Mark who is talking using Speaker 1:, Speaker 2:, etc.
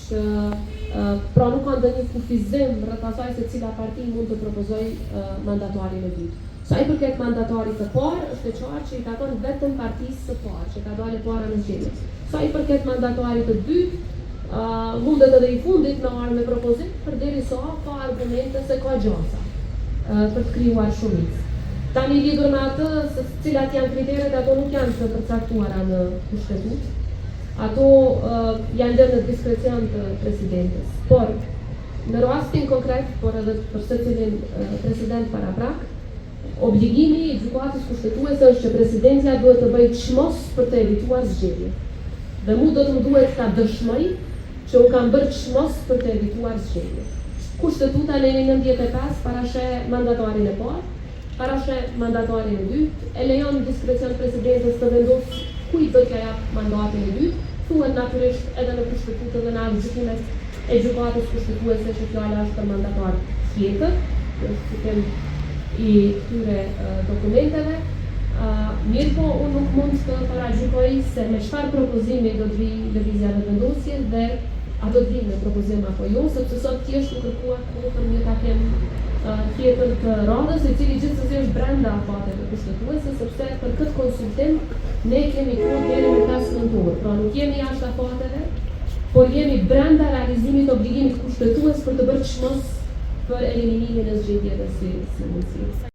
Speaker 1: që pra nuk ka ndonjë kufizim rreth asaj se cila parti mund të propozojë mandatarin e dytë. Sa i përket mandatarit të parë, është e qartë që i takon vetëm partisë së parë, që ka dalë e para në zgjedhje. Sa i përket mandatarit të dytë, mundet edhe i fundit me ardhë me propozim, përderisa ka argumente se ka gjasa për të krijuar shumicë. Tani lidhur me atë se cilat janë kriteret, ato nuk janë të përcaktuara në Kushtetutë. Ato janë lënë në diskrecion të presidentes. Por, në rastin konkret, por edhe për secilin president paraprak, obligimi i Gjykatës Kushtetuese është që presidentja duhet të bëjë çmos për të evituar zgjedhjet. Dhe mu do të më duhet ta dëshmoj që unë kam bërë çmos për të evituar zgjedhjet. Kushtetuta neni 95 parasheh mandatarin e parë, parasheh mandatarin e dytë, e lejon diskrecion presidentes të vendosë kujt do t'ia jap mandatin e dytë, thuhet natyrisht edhe në Kushtetutë dhe në aktgjykimet e Gjykatës Kushtetuese që fjala është për mandatar tjetër, ky është citim i këtyre dokumenteve, mirëpo unë nuk mund të paragjykoj se me çfarë propozimi do të vijë Lëvizja Vetëvendosje dhe a do të vijë me propozim apo jo, sepse sot thjesht u kërkua kohë për një takim tjetër të radhës, i cili gjithsesi është brenda afateve kushtetuese, sepse për këtë konsultim ne kemi kohë deri më 5 nëntor, pra nuk jemi jashtë afateve, por jemi brenda realizimit të obligimit kushtetues për të bërë çmos për eliminimin e zgjedhjeve si, si mundësi.